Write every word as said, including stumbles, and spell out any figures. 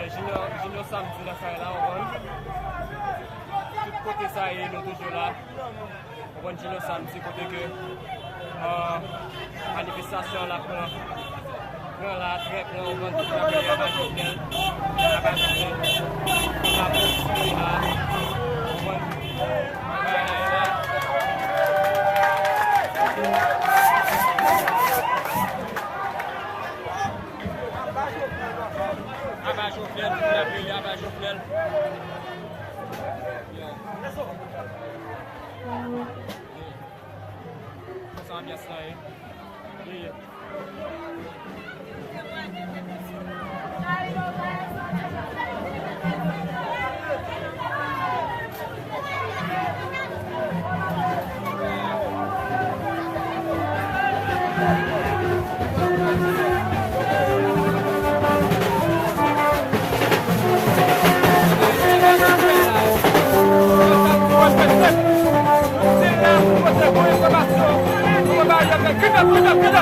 Junior, Junior Samedi nan kay la, w konprann. Tout kote sa ye, nou toujou la. Ou konprann, Junior Samedi, kote ke, euh, manifestasyon an la pran, pran la, trè pran, ou konprann, tout la priyè aba Jovenel, aba Jovenel, tout la polis la, ou konprann, bagay la ye la. Aba Jovenel, tout la priyè aba Jovenel. Konsa anbyans lan ye. Ye, ye.